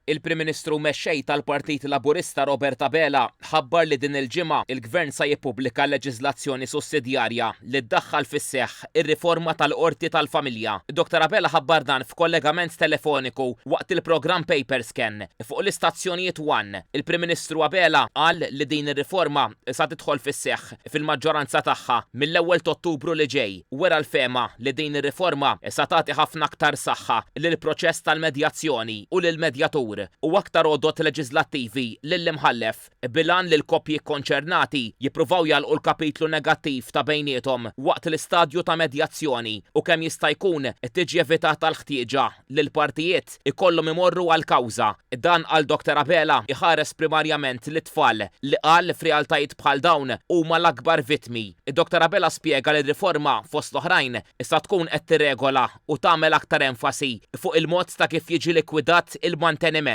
Il-Prim Ministru u Mexxej tal-Partit Laburista Robert Abela ħabbar li din il-ġimgħa il-Gvern sa jippubblika leġiżlazzjoni sussidjarja li ddaħħal fis-seħħ ir-riforma tal-Qorti tal-Familja. Dottor Abela ħabbar dan f'kollegament telefoniku waqt il-programm Paperscan fuq l-istazzjonijiet one. Il-Prim Ministru Abela qal li din ir-riforma sa tidħol fis-seħħ fil-maġġoranza tagħha mill-ewwel t'Ottubru li ġej. Wera l-fehma li din ir-riforma sa tagħti ħafna aktar saħħa lill-proċess tal-medjazzjoni u lill-medjatur u aktar għodod leġiżlattivi lill-imħallef bil-għan li l-koppji kkonċernati jippruvaw jagħlqu l-kapitlu negattiv ta' bejniethom waqt l-istadju ta' medjazzjoni u kemm jista' jkun tiġi evitata l-ħtieġa li l-partijiet ikollhom imorru għall-kawża. Dan qal Dottor Abela iħares primarjament lit-tfal li qal f'realtajiet bħal dawn huma l-akbar vittmi. Dottor Abela spjega li r-riforma, fost l-oħrajn, sa tkun qed tirregola u tagħmel aktar enfasi fuq il-mod ta' kif jiġi likwidat il-manteniment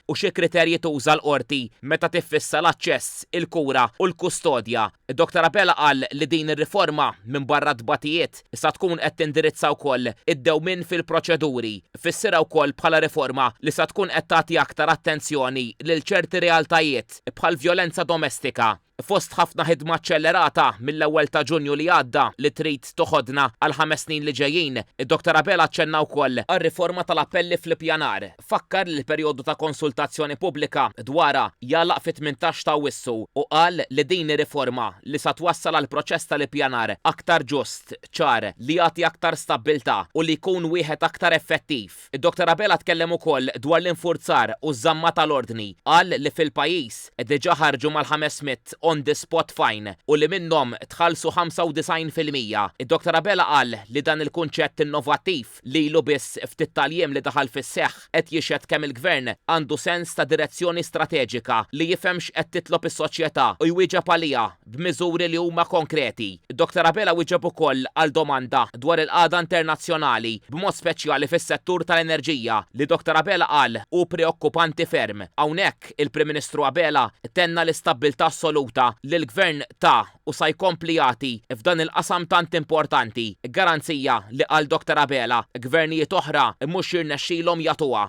u xi kriterji tuża l-Qorti meta tiffissa l-aċċess, il-kura u l-kustodja. Dottor Abela qal li din ir-riforma, minbarra t-tbatijiet, sa tkun qed tindirizza wkoll id-dewmien fil-proċeduri. Fissirha wkoll bħala riforma li sa tkun qed tagħti aktar attenzjoni lil ċerti realtajiet bħall-vjolenza domestika. Fost ħafna ħidma aċċellerata mill-ewwel ta' Ġunju li għadda li trid toħodna għall-ħames snin li ġejjin, Dottor Abela aċċenna wkoll għar-riforma tal-appelli fl-ippjanar. Fakkar li l-perjodu ta' konsultazzjoni pubblika dwarha jagħlaq fit-18 ta' Awwissu u qal li din hi riforma li sa twassal għal proċess tal-ippjanar aktar ġust, ċar, li jagħti aktar stabbiltà u li jkun wieħed aktar effettiv. Dottor Abela tkellem ukoll dwar l-infurzar u ż-żamma tal-ordni. Qal li fil-pajjiż diġà ħarġu mal-500 on the spot fine u li minnhom tħallsu 95%. Dottor Abela qal li dan il-kunċett innovattiv li ilu biss ftit tal-jiem li daħal fis-seħħ, qed jixhed kemm il-Gvern għandu sens ta' direzzjoni strateġika li jifhem x'qed titlob is-soċjetà u jwieġeb għaliha b'miżuri li huma konkreti. Dottor Abela wieġeb ukoll għal domanda dwar il-qagħda internazzjonali, b'mod speċjali fis-settur tal-enerġija, li Dottor Abela qal hu preokkupanti ferm. Hawnhekk, il-Prim Ministru Abela tenna l-istabbiltà assoluta li l-Gvern ta u sa jkompli jagħti f'dan il-qasam tant importanti, garanzija li qal Dottor Abela, gvernijiet oħra mhux jirnexxilhom jagħtuha.